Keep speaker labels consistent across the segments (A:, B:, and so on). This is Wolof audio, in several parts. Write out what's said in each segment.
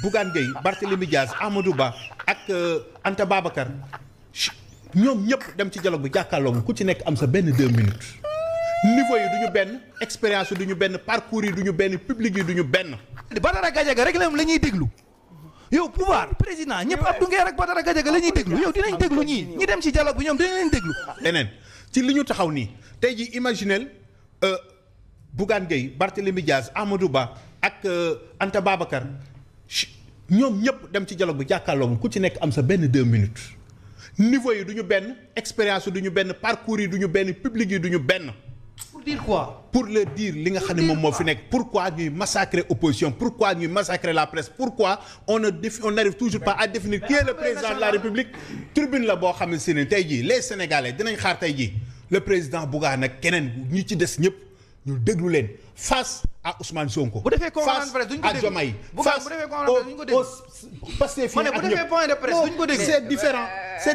A: Bougane Gueye Barthélémy Diaz Amadou Ba ak Anta Babacar ñoom ñëpp dem ci dialogue bi jàkkaarloo ku ci nekk am sa benn 2 minutes niveau yi du ñu benn expérience yi du ñu benn parcours yi du ñu benn public yi du ñu benn.
B: Badara Gadiaga rek la ñuy déglu yow pouvoir président ñëpp Abdou Nguer ak Badara Gadiaga la ñuy déglu yow dinañ déglu ñi dem ci dialogue bi ñoom dinañ leen déglu.
A: leneen ci li ñu taxaw nii tey jii imaginel Bougane Gueye Barthélémy Diaz Amadou Ba ak Anta Babacar ñoom ñëpp dem ci dialogue bi jàkkaarloo ku ci nekk am sa benn 2 minutes niveau yi du ñu benn expérience yi du ñu benn parcours yi du ñu benn public yi du ñu benn.
B: pour dire quoi.
A: pour le dire li nga xam ne moom moo fi nekk pourquoi ñuy massacrer opposition pourquoi ñuy massacrer la presse pourquoi on n'arrive toujours pas à définir qui est le président de la République. tribune la boo xam ne si ne tey jii les Sénégalais dinañ xaar tey jii le président Bougane ak keneen ñi ci des ñëpp ñu déglu leen face à Ousmane Sonko.
B: bu defee conférence de presse duñ ko déglu
A: face à Diomaye.
B: face bu defee point de presse duñ ko déglu.
A: c'est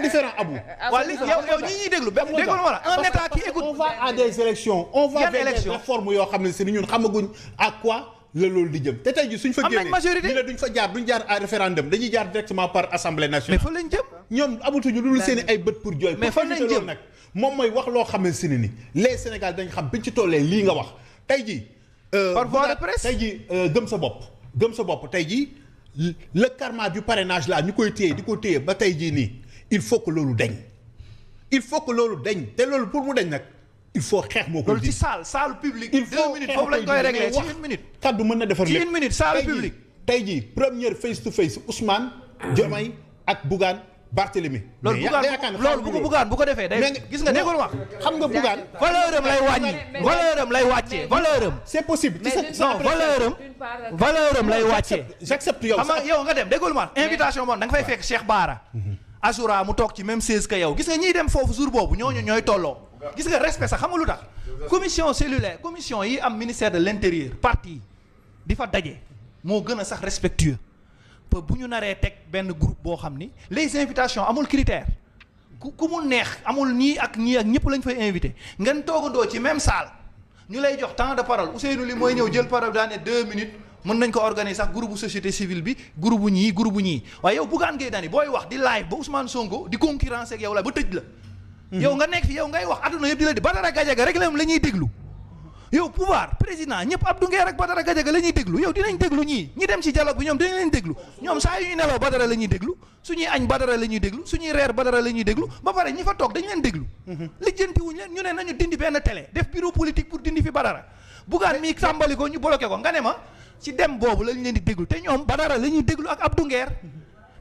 A: différent Abou.
B: waaw li yow ñi ñuy déglu benn déglu wala un état qui écoute.
A: on va à des élections on va vers des réformes yoo xam ne si ñun xamaguñ à quoi la loolu di jëm te tey jii suñ fa génnee
B: majorité
A: ñu ne duñ jaar à référendum dañuy jaar directement par assemblée nationale.
B: mais fa lañ jëm.
A: ñoom amatuñu lu dul seen i ay bët pour jooy.
B: mais fan lañ jëm
A: nag moom mooy wax loo xam ne si ni les Sénégal dañ xam biñ ci tollee lii nga wax tey jii.
B: par voie de presse
A: tey jii gëm sa bopp tey jii le karma du parrainage là ñu koy téye di ko téye ba tey jii nii il faut que loolu dañ te loolu pour mu dañ nag il faut xeex moo ko.
B: loolu ci salle publique. il faut 2 minutes foofu lañ koy régler ci 1 minute.
A: kaddu mën na defar lépp
B: ci 1 minute salle publique.
A: tey jii première face to face Ousmane Diomaye ak Bougane Barthélémy.
B: loolu Bougane bu ko defee day gis nga déggul wax.
A: xam nga Bougane.
B: valeur am lay wàññi valeur am lay wàccee valeur am.
A: c'est possible.
B: non valeur am lay wàccee.
A: j'accepte yow
B: xam nga yow nga dem déggul ma invitation moom da nga fay fekk Cheikh Bara. Azoura mu toog ci même siège que yow gis nga ñiy dem foofu jour boobu ñooñu ñooy tolloo. gis nga respect sax xam nga lu tax. commission cellulaire commission yi am ministère de l'intérieur parti di fa daje moo gën a sax respectueux. bu ñu naree teg benn groupe boo xam ni les invitations amul critère ku mu neex amul ñii ak ñëpp lañ fay invité ngeen toogandoo ci même salle ñu lay jox temps de parole Ousseynou li mooy ñëw jël parole daane 2 minutes mën nañ ko organiser sax groupe société civile bi groupe bu ñii waaye yow Bougane Gueye Dany booy wax di live ba Ousmane Sonko di concurrence ak yow la ba tëj la. yow nga nekk fi yow ngay wax adduna yëpp di la di Badara Gadiaga rek la ñuy déglu. yow pouvoir président ñëpp Abdou Nguer ak Badara Gadiaga la ñuy déglu yow dinañ déglu ñi dem ci dialogue bi ñoom dinañ leen déglu ñoom saa yu ñuy nelaw Badara la ñuy déglu suñuy añ Badara la ñuy déglu suñuy reer Badara la ñuy déglu ba pare ñi fa toog dañ leen déglu. lijjanti wuñ leen ñu ne nañu dindi benn télé def bureau politique pour dindi fi Badara. Bougane mii tàmbali ko ñu bloqué ko nga ne ma ci dem boobu lañ leen di déglu te ñoom Badara la ñuy déglu ak Abdou Nguer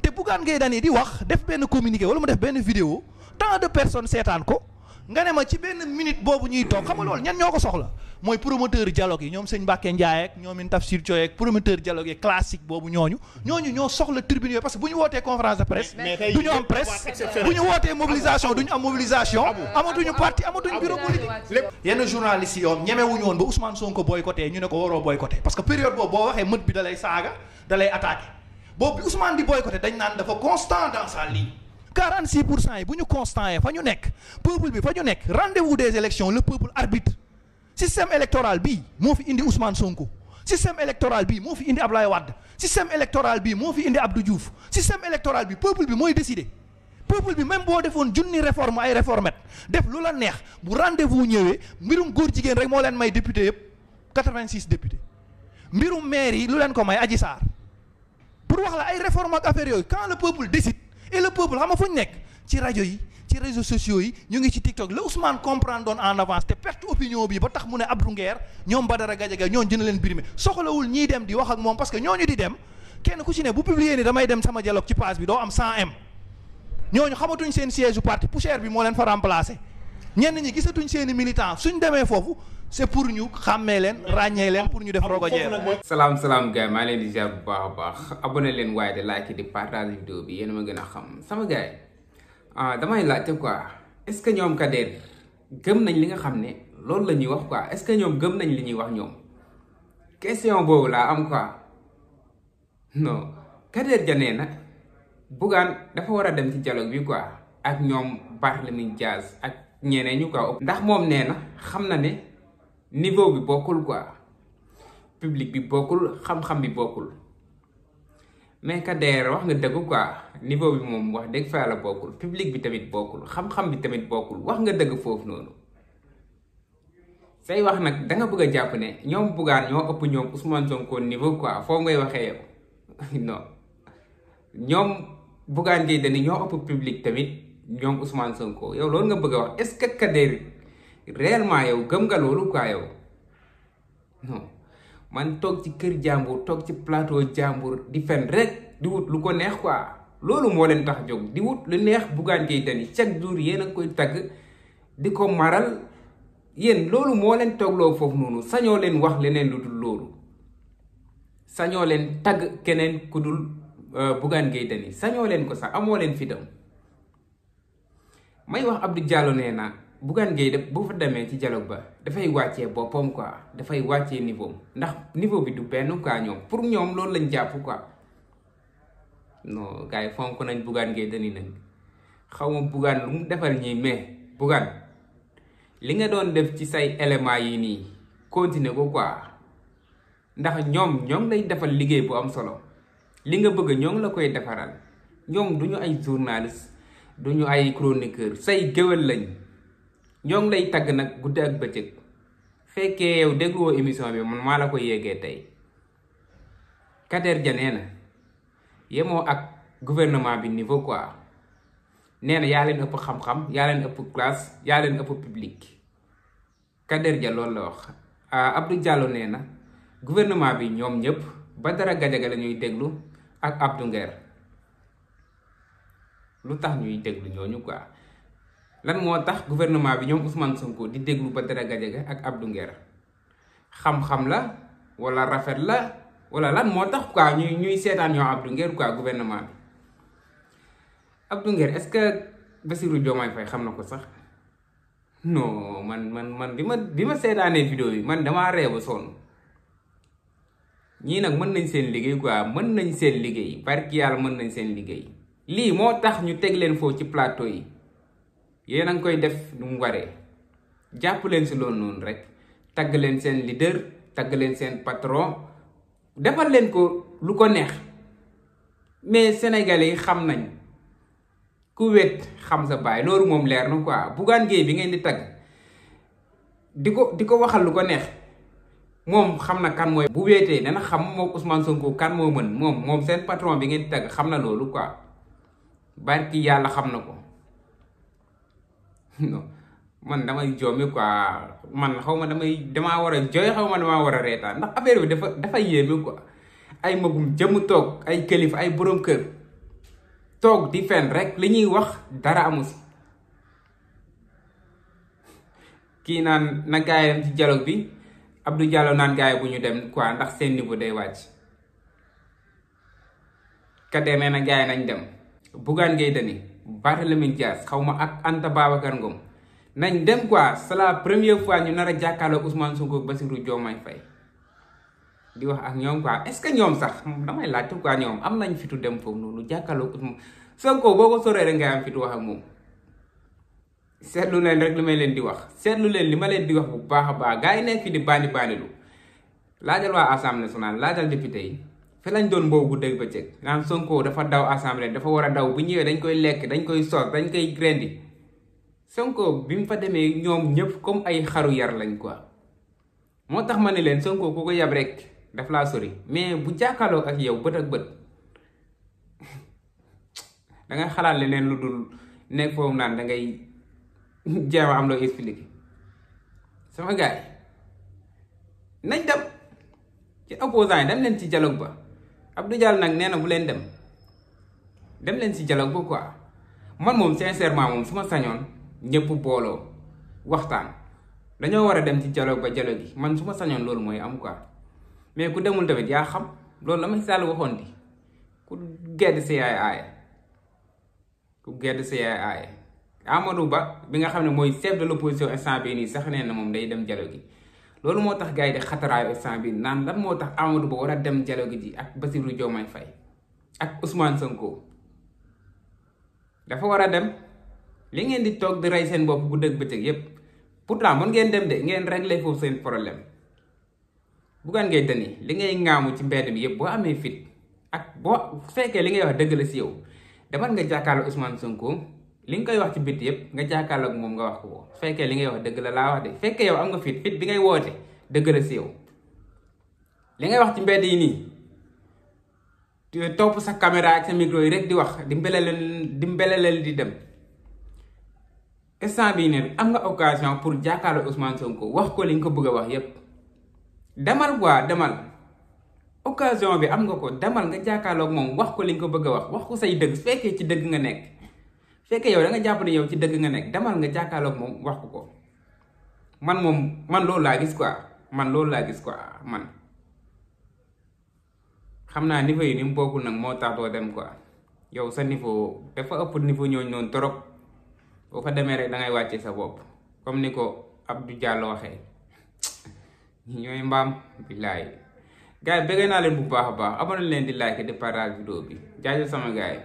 B: te Bougane Gueye Dany di wax def benn communiqué wala mu def benn vidéo tant de personnes seetaan ko. nga ne ma ci benn minute boobu ñuy toog xam nga loolu ñan ñoo ko soxla mooy promoteur dialogue yi ñoom sëñ Mbacke Ndiaye ak ñoom Tafsir Thioye ak promoteur dialogue yi classique boobu ñooñu ñoo soxla tribune yooyu parce que bu ñu wootee conférence de presse du ñu am presse bu ñu wootee mobilisation du ñu am mobilisation amatuñu parti amatuñu bureau politique yenn journalistes yi yoon ñemewuñu woon ba Ousmane Sonko boycotté ñu ne ko waroo boycotté parce que période boobu boo waxee mët bi da lay saaga da lay attaqué boobu bi Ousmane di boycotté dañ naan dafa constant dans sa ligne 46% yi bu ñu constant yee fa ñu nekk peuple bi fa ñu nekk rendez-vous des élections le peuple arbitre système électoral bii moo fi indi Ousmane Sonko système électoral bii moo fi indi Ablaye Wade système électoral bii moo fi indi Abdou Diouf système électoral bi peuple bi mooy décider peuple bi même boo defoon junni réforme ay réformettes def lu la neex bu rendez-vous ñëwee mbirum góor jigéen rek moo leen may député yëpp 86 députés mbirum maire yi lu leen ko may Adji Sarr pour wax la ay réforme ak affaire yooyu quand le peuple décide et le peuple xam nga fu ñu nekk ci rajo yi ci réseaux sociaux yi ñu ngi ci TikTok la Ousmane comprendre doon en avance te perte opinion bi ba tax mu ne Abdou Nguer ñoom Badara Gadiaga ñoom dina leen brimer soxlawul ñiy dem di wax ak moom parce que ñooñu di dem kenn ku ci ne bu publier ni damay dem sama dialogue ci page bi doo am 100M ñooñu xamatuñ seen siège parti poussière bi moo leen fa remplacer ñenn ñi gisatuñ seen i militants suñ demee foofu c'est pour ñu xàmmee leen ràññee leen pour ñu def rogo jeer.
C: salaam gars maa leen di ziar bu baax a baax abonné leen waaye de like di partage vidéo bi yéen a ma gën a xam sama gars damay laajte quoi est-ce que ñoom Kader gëm nañ li nga xam ne loolu la ñuy wax quoi est-ce que ñoom gëm nañ li ñuy wax ñoom question boobu laa am quoi non Kader Diané na Bougane dafa war a dem ci dialogue bi quoi ak ñoom Barthélémy Diaz ak ñeneen ñu quoi ndax moom nee na xam na ne niveau bi bokkul quoi public bi bokkul xam-xam bi bokkul mais Kader wax nga dëgg quoi niveau bi moom wax dëgg fa yàlla bokkul public bi tamit bokkul xam-xam bi tamit bokkul wax nga dëgg foofu noonu say wax nag danga bëgg a jàpp ne ñoom Bougane ñoo ëpp ñoom Ousmane Sonko niveau quoi foofu ngay waxee yow non ñoom Bougane Gueye Dany ñoo ëpp public tamit ñoom Ousmane Sonko yow loolu nga bëgg a wax est-ce que Kader réellement yow gëm nga loolu quoi yow non man toog ci kër jàmbur toog ci plateau jàmbur di fen rek di wut lu ko neex quoi loolu moo leen tax jóg di wut lu neex Bougane Gueye Dany chaque jour yéen a koy tagg di ko maral yéen loolu moo leen toogloo foofu noonu sañoo leen wax leneen lu dul loolu sañoo leen tagg keneen ku dul Bougane Gueye Dany sañoo leen ko sax amoo leen fi dem may wax Abdou Diallo nee na Bougane Gueye def bu fa demee ci dialogue ba dafay wàccee boppam quoi dafay wàccee niveau ndax niveau bi du benn quoi ñoom pour ñoom loolu lañ jàpp quoi non gars yi fonk nañ Bougane Gueye Dany nañ xaw ma Bougane lu mu defal ñii mais Bougane li nga doon def ci say éléments yi nii continuer ko quoi ndax ñoom lay defal liggéey bu am solo li nga bëgg ñoom la koy defaral ñoom duñu ay journaliste duñu ay chroniqueur say géwél lañ ñoo lay tagg nag guddi ak bëccëg fekkee yow dégluwoo émission bi man maa la ko yéegee tey Kader Dia nee na yemoo ak gouvernement bi niveau quoi nee na yaa leen ëpp xam-xam yaa leen ëpp classe yaa leen ëpp public Kader Dia loolu la wax Abdou Diallo nee na gouvernement bi ñoom ñëpp Badara Gadiaga la ñuy déglu ak Abdou Nguer lu tax ñuy déglu ñooñu quoi lan moo tax gouvernement bi ñoom Ousmane Sonko di déglu Badara Gadiaga ak Abdou Nguer xam-xam la wala rafet la wala lan moo tax quoi ñuy seetaan ñoo Abdou Nguer quoi gouvernement bi Abdou Nguer est-ce que Bassirou Diomaye Faye xam na ko sax non man bi ma seetaanee vidéo yi man damaa reew a sonn ñii nag mën nañ seen liggéey quoi mën nañ seen liggéey barki yàlla mën nañ seen liggéey lii moo tax ñu teg leen foofu ci plateau yi yéen a ngi koy def nu mu waree jàpp leen si loolu noonu rek tagg leen seen leader tagg leen seen patron defal leen ko lu ko neex mais sénégalais yi xam nañ ku wet xam sa baay loolu moom leer na quoi Bougane Gueye bi ngeen di tagg di ko waxal lu ko neex moom xam na kan mooy bu weetee dana xam moom Ousmane Sonko kan moo mën moom seen patron bi ngeen di tagg xam na loolu quoi barki yàlla xam na ko non man damay joomi quoi man xaw ma damaa war a jooy xaw ma damaa war a reetaan ndax affaire bi dafa yéeme quoi ay magum jëmm toog ay kilifa ay borom kër toog di fen rek li ñuy wax dara amu si kii naan na gaayam ci dialogue bi Abdou Diallo naan gaay bu ñu dem quoi ndax seen niveau day wàcc Kader nee na gaay nañ dem Bougane Gueye Dany Barthélémy Dias xaw ma ak Anta Babacar Ngom nañ dem quoi c'est la première fois ñu nar a jàkkaarloo Ousmane Sonko Bassirou Diomaye Faye di wax ak ñoom quoi est-ce que ñoom sax damay laajte quoi ñoom am nañ fitu dem foofu noonu jàkkaarloo Ousmane Sonko boo ko soree rek ngay am fitu wax ak moom seetlu leen rek li may leen di wax seetlu leen li ma leen di wax bu baax a baax gars yi nekk fi di bandilu laajal waa Assemblée nationale laajal député yi fi lañ doon boobu guddeeg bëccëg naan Sonko dafa daw assemblée dafa war a daw bu ñëwee dañ koy lekk dañ koy sos dañ koy rendi Sonko bi mu fa demee ñoom ñëpp comme ay xaru yar lañ quoi moo tax ma ne leen Sonko ku ko yab rek daf laa sori mais bu jàkkaarloo ak yow bët ak bët da nga xalaat leneen lu dul nekk foofu naan da ngay jéem a am loo expliqué sama gars yi nañ dem ci opposant yi dem leen ci dialogue ba Abdou Diallo nag nee na bu leen dem leen ci dialogue ba quoi man moom sincèrement moom su ma sañoon ñëpp booloo waxtaan dañoo war a dem ci dialogue ba dialogue yi man su ma sañoon loolu mooy am quoi mais ku demul tamit yaa xam loolu la Macky Sall waxoon di ku gedd si yaay aaye ku gedd si yaay aaye Amadou Ba bi nga xam ne mooy chef de l'opposition instant bii nii sax nee na moom day dem dialogue gi loolu moo tax gars yi di xataraayu instant bii naan lan moo tax Amadou Ba war a dem dialogue ji ak Bassirou Diomaye Faye ak Ousmane Sonko dafa war a dem li ngeen di toog di rey seen bopp bu dëgg bëccëg yépp pourtant mën ngeen dem de ngeen régler foofu seen problème Bougane Gueye Dany li ngay ŋaamu ci mbedd mi yépp boo amee fit ak boo fekkee li ngay wax dëgg la si yow demal nga jàkkaarloo Ousmane Sonko li nga koy wax ci bit yëpp nga jàkkaarloo ak moom nga wax ko fekkee li ngay wax dëgg la laa wax de fekkee yow am nga fit bi ngay woote dëgg la si yow li ngay wax ci mbedd yi nii topp sa caméra ak sa micro yi rek di wax di mbeleleel di dem instant bii ne am nga occasion pour jàkkaarloo Ousmane Sonko wax ko li nga ko bëgg a wax yépp demal quoi demal occasion bi am nga ko demal nga jàkkaarloo ak moom wax ko li nga ko bëgg a wax ko say dëgg su fekkee ci dëgg nga nekk fekkee yow da nga jàpp ne yow ci dëgg nga nekk demal nga jàkkaarloo ak moom wax ko man loolu laa gis quoi man xam naa niveau yi ni mu bokkul nag moo tax doo dem quoi yow sa niveau dafa ëpp niveau ñooñu noonu trop boo fa demee rek da ngay wàcce sa bopp comme ni ko Abdou Diallo waxee ñooy mbaam billaay gars yi bëgg naa leen bu baax a baax abonné leen di like di partage vidéo bi jaajëf sama gars yi